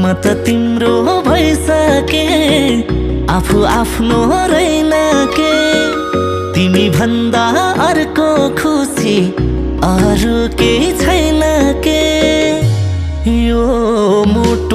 त तिम्रो भइसके आफू आफ्नो रहेन के तिमी भन्दा अर्को खुसी अरू केही छैन के यो मुटु